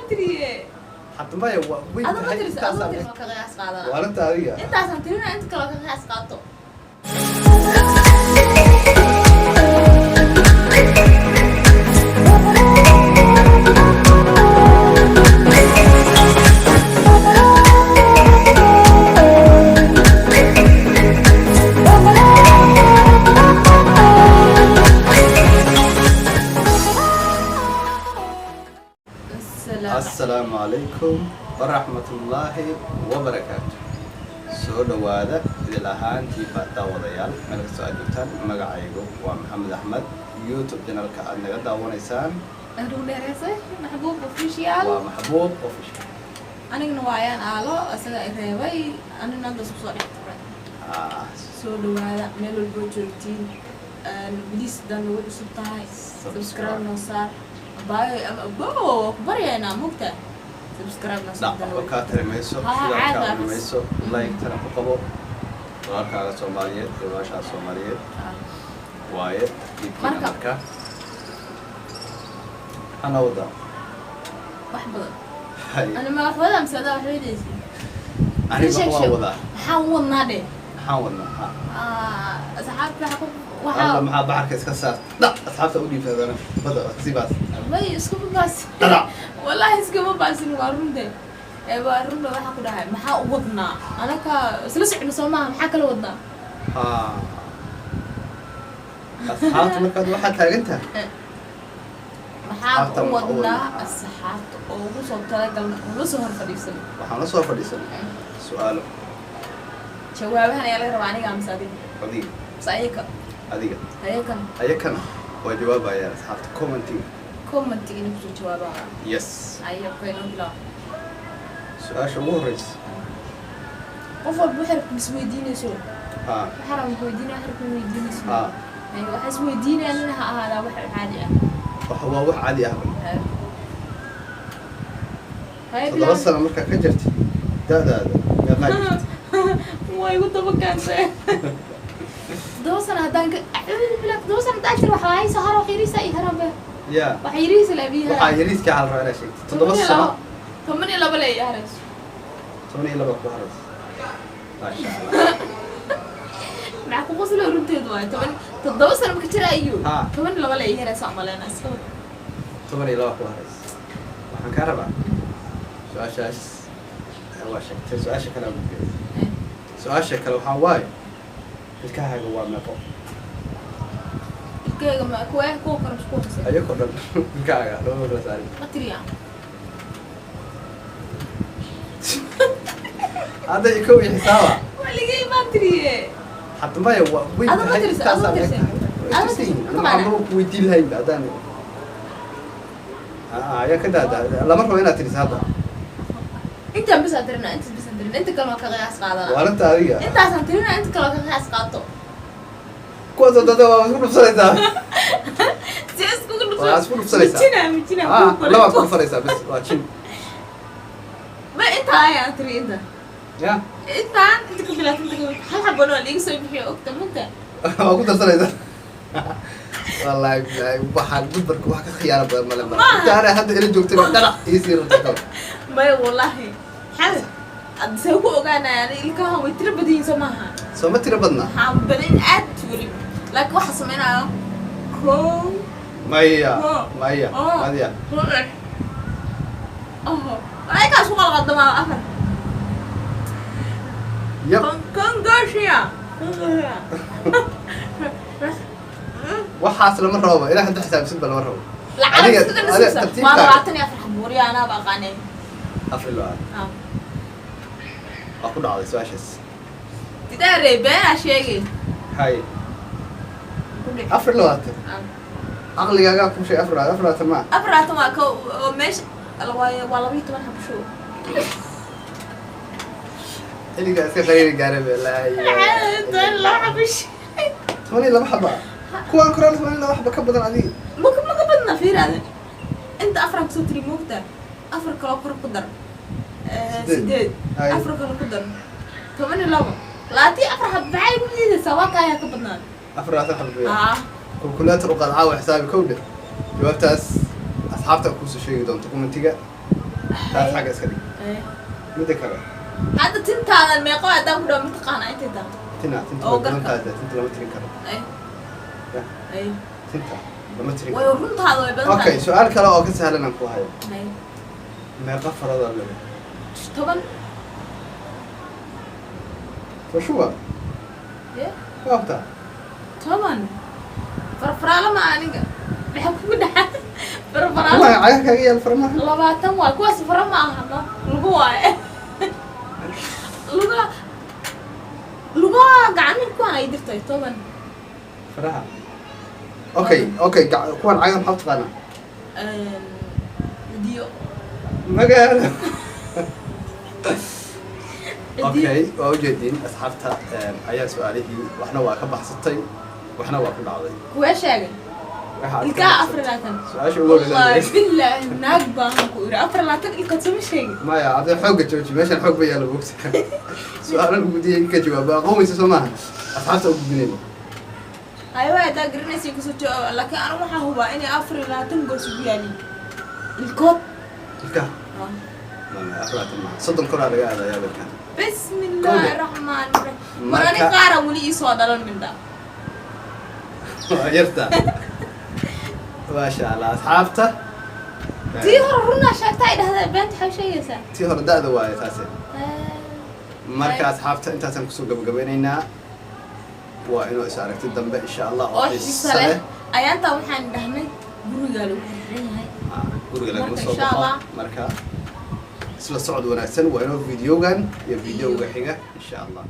Tiriye. Hadda maya, waa weyn Adama tahay. Tirisa Intaasaa adama tirisa, waa ka qiyaas qaadana. Waalinta adiga. Intaasaan tirina, inta kale ka qiyaas qaato. Assalaamu Assalaamu calaykum waraxmatullaahi wabarakaatu. Soo dhowaada idil ahaantiiba, daawadayaal, meel kastoo aad joogtaan. Magacaygu waa Maxamed Axmed. YouTube channelka aad naga daawanaysaan Anigu dheereysay, Maxbuub Official. Waa Maxbuub Official. Anigana waa Ayaan Aalo, isaga i reebay, anina hadda isku soo dhex turay. Soo dhawaada meel walboo joogtiin. Please, haddaan nagu cusub tahay, subscribe noo saar. Abaayo ama abo, waa ku baryaynaa, mugta subscribe noo saar. Dhac, waxba kaa tari mayso. Ha, sidaa kaa caadi cuni mayso. Like-tana ku qabo walaalkaaga Soomaaliyeed iyo walaashaa Soomaaliyeed waaye tartiibkiina. Marka maxaa wadaa? Wax badan. Hay. Ani ma wax wadaa mise adaa wax weydaysi? Aniga Sheeg, waa sheeg. wadaa. Maxaan u wadnaa dhe? Maxaan wadnaa ha? Asxaabta waxa ku Alla, waxaa maxaa baxarka iska saar? Dhac, asxaabta u dhiibsadana bada sibaas. May, iskuma baasin. Dhanac. Wallahi iskama baasin, waa runte. Ee waa runte. Waxaa ku dhahay, maxaa u wadnaa? Anaka isla socno, soo maaha? Maxaa kala wadnaa? Ha, asxaabta markaad waxaad taagan tahay. Maxaa Asxaabta u maxaa u wadnaa? wadnaa? Asxaabta oo ugu soo talagalna oo la soo hor fadhiisanay. Waxaan la soo fadhiisanay su-aalo. Jawaabahan ayaa laga rabaa, aniga mise adiga? Adiga. Mise ayaka? Adiga. Ayakana? Ayakana waa jawaabayaan asxaabta commenting. Commentiga inay kusoo jawaabaan. Yes. Ayaka inoo bilaab. Su-aasha ugu horeysa. Qof walba waxay rabta isweydiinayso. Ha. Waxaa raba weydiinaya, waxay rabta weydiinayso. Ha. Ay, waxa isweydiinayaan in ha ahaadaa wax caadi ah. Waxa waa wax caadi ah. Hay. 7 Bilaab. sano markaa ka jirtay, da-daada meeqaa jirta? Waa igu daba keentay. 7 sano haddaan ka, acuudu billah, 7 sano haddaan jiro, waxaa haysa haro yariisa iyo harabe. Ya. Waxa yariisa la abiyaha. Waxaa yariiska hal rabaa inaad sheegtay 7 sano. 12 le iyo harayso. 12 ku haraysa, maasha Allah. Maxaa ku qoslo? Runteedu waayo 7 sano marka jira iyo Ha. 12 le iyo haraysa umaleyna iska wad. 12 ku haraysa. Waxaan kaa rabaa su-aashaas waa sheegtay. Su-aasha kale aan gudbiyay. Su-aasha kale waxaa waaye, ilkahaaga waa meeqo? Ilkeyga ma kuwa kuwa kore kuwa hoose? Ayakoo dhan ilkahaaga looma kala saarin. Ma tiriya? Hadda kow iyo xisaaba. Waligay maan tiriye. Hadda maya, waa weyn Adama tahay. tirisa, Intaasaa adama leeg tirisa. tahay. Way Adama tirsan yihiin. tirisa, Anigu mataqaanaa? waxba ku weydiin lahayn ba haddaan ayaa ka daada. Lama rabo inaad tiriso hadda. Intaan bas aan tirina, intaas bas aan tirina, inta kale waa ka qiyaas qaadana. Waalinta adiga. Intaasaan tirina, inta kale waa ka qiyaas qaato. Kuwaasoo dada waa isku dhufsanaysaa. Si iskugu dhufsan? Waa isku dhufsanaysaa. Mijina mijina. Ah, labaad ku dhufanaysaa bas, waa jin. Ma intaa ayaan tiri, inta. Ya. Intaan inta ka bilaat, inta ka hal xabon waa liiga soo bixiyo, ogta minta. Waa ku darsanaysaa. Wallaahi bilaahi, waxaan dumarka wax ka khiyaano badan male male. Maaha. Inta ana hadda ila joogtay baa dhanac ii sii rabta kale. Maya, wallahi maxaa ad see ku ogaanaya? Ani ilkahan way tiro badan yihiin, soo maaha? Soo ma tiro badna? Waxaa badan aad weli, laakiin waxa sameynaya kow. Maya. Oh. Maya. Oh. Maya. Saddex, oho, ayakaas ku qalqaldamaa, afar. Yab. Kongoshia. Waxaas lama rabo, ilaa hadda xisaabsid ba lama rabo. Lacag Adiga waa tartiibkaaga. 24 xabo, waryaa, anaaba aqaanay. 24. Waa ku dhacday su-aashaas. Didaare, beenaa sheegay. Hay. Ku dhic. 24. Caqligaagaa ku sheegay afar 24 ma 24 waa ka oo meesha waa 12 xabo show. Xilligaa iska qayri gaara be laa 12 xabo. 12 xaba kuwaan koraal, 12 xaba ka badan adiga. Maka badna, fiiraade, inta afar kusoo tiri, moogta afar kaloo kor ku dar. Sideed. Sideed. Hay. Afar kale ku dar, 12, 24 xabo. Maxay ku diidaysaa? Waa kaayaa ka badnaan. 24 xaba weeyaan. Ah. Calculator u qaad, caawa xisaabi. Kow dheh, jawaabtaas asxaabta kuusoo sheegi doonto commentiga. Taas xagga iska dhig. Midda kale, Hadda tintaadan meeqo haddaan ku dhaw, mataqaana intay tahay? Tina, tinta Oo way badan garka. tahay. Tinta lama tirin karo. Ya, tinta lama tirin Way karo. Runtaada way badan Okay, tahay. su-aal kale oo ka sahlan aan ku hayo. Ay. Meeqa farood leedahay? 10. For sure? Yeah. Waabta? 10. Farfaraalo ma aniga maxaa kugu dhaca? Farfaraalo. Waa caga kaaga yaal farmaha. 20 waay kuwaas. Fara ma aha, no, lugu waaye, luga lugaha gacmihi kuwaan ay dirtay 10. Faraha. Okay, kuwan caga maxaa u taqaanaa? Cidiyo. Magaalo. Cidiyo. Okay, waa ujeediin asxaabta, ayaa su-aalihii waxna waa ka baxsatay, waxna waa ku dhacday. Kuwee sheegay? Waxaad ka Ilkaha baxsatay. 24. Su-aasha ugu horreysa. Wallahi billahi naag baan ku iri, 24 ilkood soma sheegin. Maya, adee xoogga jooji, meeshan xoog ba yaalla bogta. Su-aalo lagu gudiyay ka jawaabo aqoon weysa soo maaha, asxaabta u gudbinayna. Haywa, haddaa garanaysa kasoo jawaaba, laakiin anigu waxaa hubaa inay 24 goos ugu yaaliin ilkood. Ilkaha? Maya, 24 maaha, 30 koraa laga aadayaa ilkaha. Bismillaahi raxmaani raxiim. Mar ani Marka- qaara weli iisoo dhalan mindha. Waa yarta, maasha Allah, asxaabta. Tii hore runaa sheegta ay dhahdeen, beenta waxay sheegaysaa. Tii hore da-da waaye taasi. Marka asxaabta, intaasaan kusoo gabagabeynaynaa. Waa inuu is aragti dambe insha Allah oo xiisa leh. Ayaantaa waxaan dhahnay gurigaa lagu xiran yahay. Ah, guriga lagama Marka soo insha baxo. Allah. Marka isla socod wanaagsan. Waa inoo videogan iyo videoga xiga insha Allah.